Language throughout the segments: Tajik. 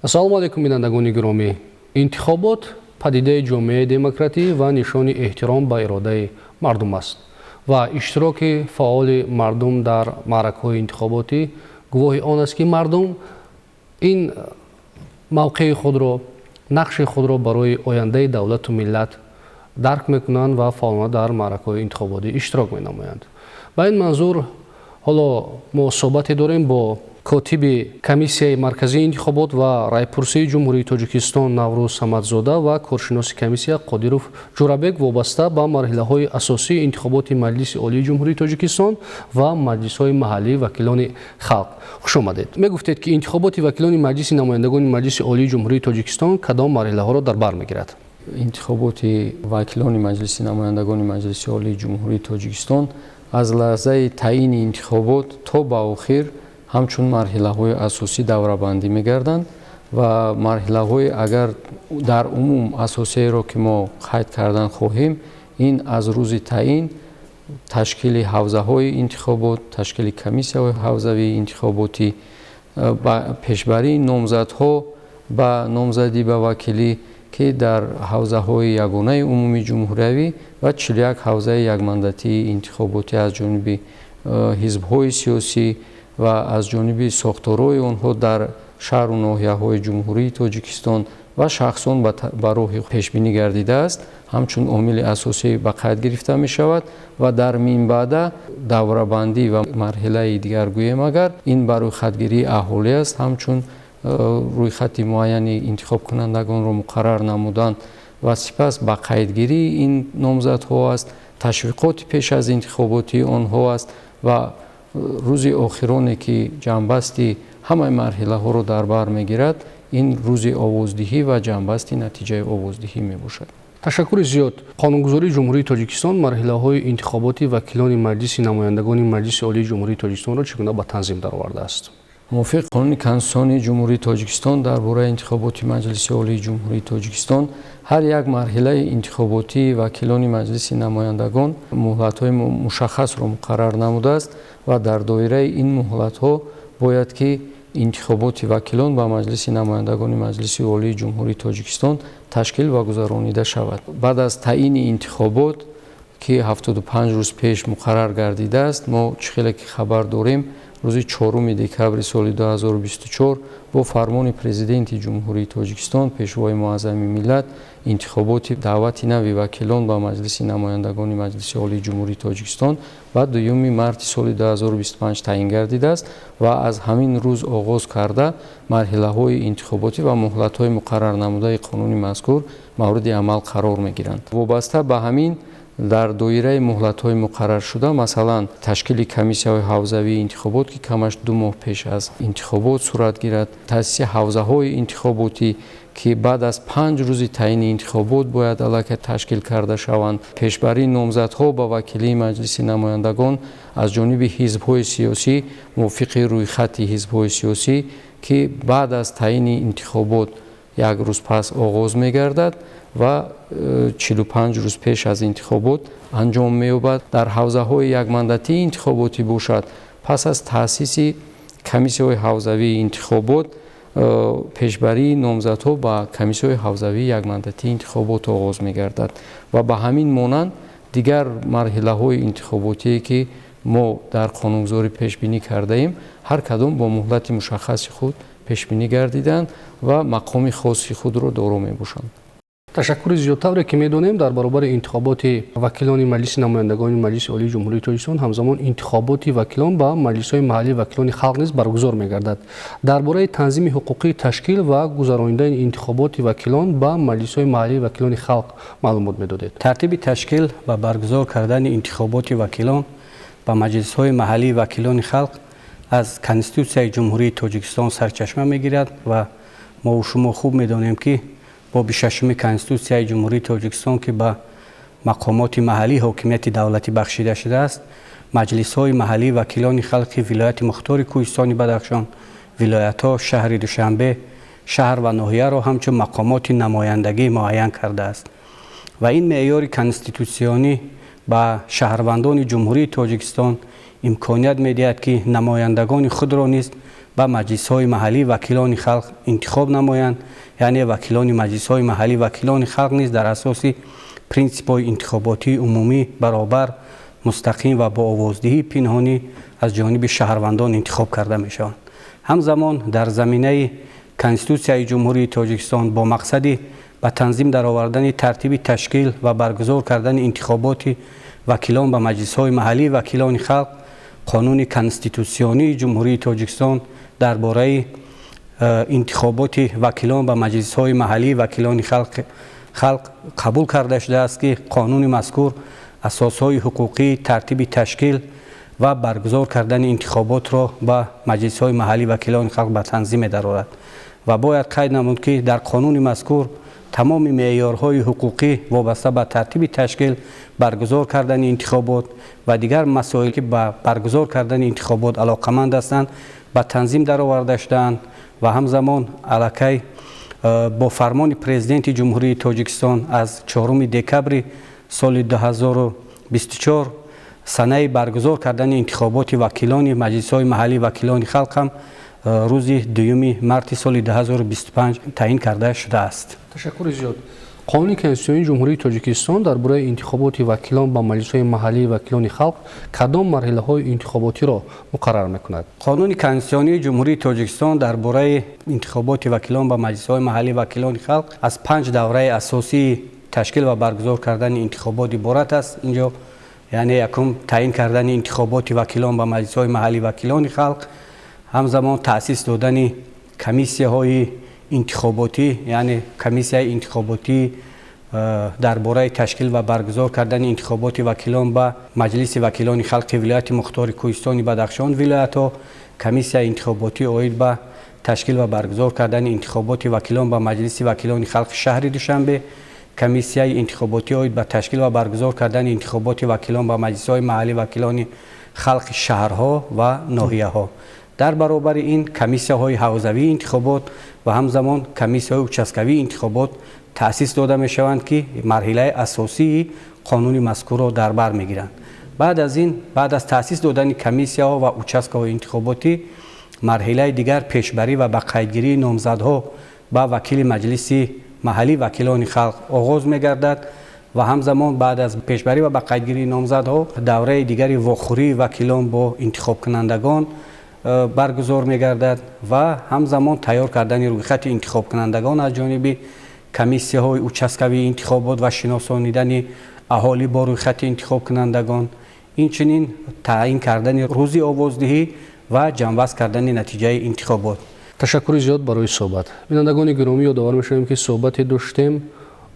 Ассалому алайкум, бинандагони гиромӣ. Интихобот падидаи ҷомеаи демократӣ ва нишони эҳтиром ба иродаи мардум аст ва иштироки фаъоли мардум дар маъракаҳои интихоботӣ гувоҳи он аст, ки мардум ин мавқеи худро, нақши худро барои ояндаи давлату миллат дарк мекунанд ва фаъолона дар маъракаҳои интихоботӣ иштирок менамоянд. Ба ин манзур ҳоло мо суҳбате дорем бо котиби Комиссияи марказии интихобот ва райпурсии Ҷумҳурии Тоҷикистон Наврӯз Самадзода ва коршиноси комиссия Қодиров Ҷурабек вобаста ба марҳилаҳои асосии интихоботи Маҷлиси Олии Ҷумҳурии Тоҷикистон ва маҷлисҳои маҳаллии вакилони халқ. Хуш омадед. Мегуфтед, ки интихоботи вакилони Маҷлиси намояндагони Маҷлиси Олии Ҷумҳурии Тоҷикистон кадом марҳилаҳоро дар бар мегирад? Интихоботи вакилони Маҷлиси намояндагони Маҷлиси Олии Ҷумҳурии Тоҷикистон аз лаҳзаи таъини интихобот то ба охир ҳамчун марҳилаҳои асосӣ даврабандӣ мегарданд ва марҳилаҳои агар дар умум асосиеро, ки мо қайд кардан хоҳем, ин аз рӯзи таъин ташкили ҳавзаҳои интихобот, ташкили комиссияҳои ҳавзавии интихоботӣ, пешбарии номзадҳо ба номзадӣ ба вакилӣ, ки дар ҳавзаҳои ягонаи умумии ҷумҳуриявӣ ва 41 ҳавзаи якмандатии интихоботӣ аз ҷониби ҳизбҳои сиёсӣ ва аз ҷониби сохторҳои онҳо дар шаҳру ноҳияҳои Ҷумҳурии Тоҷикистон ва шахсон ба роҳи пешбинӣ гардидааст, ҳамчун омили асосӣ ба қайд гирифта мешавад. Ва дар минбаъда даврабандӣ ва марҳилаи дигар гӯем агар, ин ба рӯйхатгирии аҳолӣ аст, ҳамчун рӯйхати муайяни интихобкунандагонро муқаррар намудан ва сипас ба қайдгирии ин номзадҳо аст, ташвиқоти пеш аз интихоботии онҳо аст ва рӯзи охироне, ки ҷамъбасти ҳамаи марҳилаҳоро дар бар мегирад, ин рӯзи овоздиҳӣ ва ҷамъбасти натиҷаи овоздиҳӣ мебошад. Ташаккури зиёд. Қонунгузории Ҷумҳурии Тоҷикистон марҳилаҳои интихоботи вакилони Маҷлиси намояндагони Маҷлиси Олии Ҷумҳурии Тоҷикистонро чӣ гуна ба танзим даровардааст? Мувофиқи Қонуни Конститутсионии Ҷумҳурии Тоҷикистон дар бораи интихоботи Маҷлиси Олии Ҷумҳурии Тоҷикистон ҳар як марҳилаи интихоботии вакилони Маҷлиси намояндагон муҳлатҳои мушаххасро муқаррар намудааст ва дар доираи ин муҳлатҳо бояд ки интихоботи вакилон ба Маҷлиси намояндагони Маҷлиси Олии Ҷумҳурии Тоҷикистон ташкил ва гузаронида шавад. Баъд аз таъини интихобот, ки 75 рӯз пеш муқаррар гардидааст, мо чӣ хеле ки хабар дорем, рӯзи 4 декабри соли 2024 бо фармони Президенти Ҷумҳурии Тоҷикистон, Пешвои муаззами миллат, интихоботи даъвати нави вакилон ба Маҷлиси намояндагони Маҷлиси Олии Ҷумҳурии Тоҷикистон ба 2 марти соли 2025 таъин гардидааст ва аз ҳамин рӯз оғоз карда марҳилаҳои интихоботӣ ва муҳлатҳои муқаррарнамудаи қонуни мазкур мавриди амал қарор мегиранд. Вобаста ба ҳамин, дар доираи муҳлатҳои муқарраршуда, масалан, ташкили комиссияҳои ҳавзавии интихобот, ки камаш 2 моҳ пеш аз интихобот сурат гирад, таъсиси ҳавзаҳои интихоботӣ, ки баъд аз 5 рӯзи таъини интихобот бояд аллакай ташкил карда шаванд, пешбарии номзадҳо ба вакилии Маҷлиси намояндагон аз ҷониби ҳизбҳои сиёсӣ мувофиқи рӯйхати ҳизбҳои сиёсӣ, ки баъд аз таъини интихобот як рӯз пас оғоз мегардад ва 45 рӯз пеш аз интихобот анҷом меёбад. Дар ҳавзаҳои якмандатии интихоботӣ бошад, пас аз таъсиси комиссияҳои ҳавзавии интихобот пешбарии номзадҳо ба комиссияҳои ҳавзавии якмандатии интихобот оғоз мегардад ва ба ҳамин монанд дигар марҳилаҳои интихоботие, ки мо дар қонунгузорӣ пешбинӣ кардаем, ҳар кадом бо муҳлати мушаххаси худ пешбинӣ гардиданд ва мақоми хоси худро доро мебошанд. Ташаккури зиёд. Тавре ки медонем, дар баробари интихоботи вакилони Маҷлиси намояндагони Маҷлиси Олии Ҷумҳурии Тоҷикистон ҳамзамон интихоботи вакилон ба маҷлисҳои маҳаллии вакилони халқ низ баргузор мегардад. Дар бораи танзими ҳуқуқии ташкил ва гузаронидани интихоботи вакилон ба маҷлисҳои маҳаллии вакилони халқ маълумот медодед. Тартиби ташкил ва баргузор кардани интихоботи вакилон ба маҷлисҳои маҳаллии вакилони халқ аз Конститутсияи Ҷумҳурии Тоҷикистон сарчашма мегирад ва мову шумо хуб медонем, ки боби шашуми Конститутсияи Ҷумҳурии Тоҷикистон, ки ба мақомоти маҳаллии ҳокимияти давлатӣ бахшида шудааст, маҷлисҳои маҳаллии вакилони халқи вилояти мухтори Кӯҳистони Бадахшон, вилоятҳо, шаҳри Душанбе, шаҳр ва ноҳияро ҳамчун мақомоти намояндагӣ муайян кардааст ва ин меъёри конститутсионӣ ба шаҳрвандони Ҷумҳурии Тоҷикистон имконият медиҳад, ки намояндагони худро низ ба маҷлисҳои маҳаллии вакилони халқ интихоб намоянд. Яъне вакилони маҷлисҳои маҳаллии вакилони халқ низ дар асоси принсипҳои интихоботии умумӣ, баробар, мустақим ва бо овоздиҳии пинҳонӣ аз ҷониби шаҳрвандон интихоб карда мешаванд. Ҳамзамон дар заминаи Конститутсияи Ҷумҳурии Тоҷикистон бо мақсади ба танзим даровардани тартиби ташкил ва баргузор кардани интихоботи вакилон ба маҷлисҳои маҳаллии вакилони халқ қонуни конститутсионии Ҷумҳурии Тоҷикистон дар бораи интихоботи вакилон ба маҷлисҳои маҳаллии вакилони халқ қабул карда шудааст, ки қонуни мазкур асосҳои ҳуқуқии тартиби ташкил ва баргузор кардани интихоботро ба маҷлисҳои маҳаллии вакилони халқ ба танзим медарорад. Ва бояд қайд намуд, ки дар қонуни мазкур тамоми меъёрҳои ҳуқуқӣ вобаста ба тартиби ташкил, баргузор кардани интихобот ва дигар масоил, ки ба баргузор кардани интихобот алоқаманд ҳастанд, ба танзим дароварда шудаанд. Ва ҳамзамон аллакай бо фармони Президенти Ҷумҳурии Тоҷикистон аз 4 декабри соли 2024 санаи баргузор кардани интихоботи вакилони маҷлисҳои маҳаллии вакилони халқ ҳам рӯзи 2 марти соли 2025 таъин карда шудааст. Ташаккури зиёд. Қонуни Конститутсионии Ҷумҳурии Тоҷикистон дар бораи интихоботи вакилон ба маҷлисҳои маҳаллии вакилони халқ кадом марҳилаҳои интихоботиро муқаррар мекунад? Қонуни Конститутсионии Ҷумҳурии Тоҷикистон дар бораи интихоботи вакилон ба маҷлисҳои маҳаллии вакилони халқ аз 5 давраи асосии ташкил ва баргузор кардани интихобот иборат аст. Инҷо яъне якум таъин кардани интихоботи вакилон ба маҷлисҳои маҳаллии вакилони халқ, ҳамзамон таъсис додани комиссияҳои интихоботӣ, яъне комиссияи интихоботӣ дар бораи ташкил ва баргузор кардани интихоботи вакилон ба Маҷлиси вакилони халқи вилояти Мухтори Кӯҳистони Бадахшон вилоятҳо, комиссияи интихоботӣ оид ба ташкил ва баргузор кардани интихоботи вакилон ба Маҷлиси вакилони халқи шаҳри Душанбе, комиссияи интихоботӣ оид ба ташкил ва баргузор кардани интихоботи вакилон ба маҷлисҳои маҳаллии вакилони халқи шаҳрҳо ва ноҳияҳо. Дар баробари ин комиссияҳои ҳавзавии интихобот ва ҳамзамон комиссияҳои участкавии интихобот таъсис дода мешаванд, ки марҳилаи асосии қонуни мазкурро дар бар мегиранд. Баъд аз ин, баъд аз таъсис додани комиссияҳо ва участкаҳои интихоботӣ, марҳилаи дигар пешбарӣ ва ба қайдгирии номзадҳо ба вакили маҷлиси маҳаллии вакилони халқ оғоз мегардад ва ҳамзамон баъд аз пешбарӣ ва ба қайдгирии номзадҳо давраи дигари вохӯрии вакилон бо интихобкунандагон баргузор мегардад ва ҳамзамон тайёр кардани рӯйхати интихобкунандагон аз ҷониби комиссияҳои участкавии интихобот ва шиносонидани аҳолӣ бо рӯйхати интихобкунандагон, инчунин таъин кардани рӯзи овоздиҳӣ ва ҷамъбаст кардани натиҷаи интихобот. Ташаккури зиёд барои суҳбат. Бинандагони гиромӣ, ёдовар мешавем, ки суҳбате доштем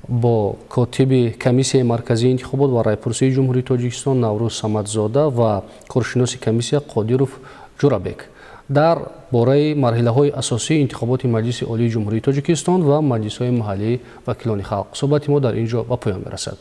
бо котиби Комиссияи марказии интихобот ва райпурсии Ҷумҳурии Тоҷикистон Наврӯз Самадзода ва коршиноси комиссия Қодиров Ҷурабек дар бораи марҳилаҳои асосии интихоботи Маҷлиси Олии Ҷумҳурии Тоҷикистон ва маҷлисҳои маҳаллии вакилони халқ. Суҳбати мо дар ин ҷо ба поён мерасад.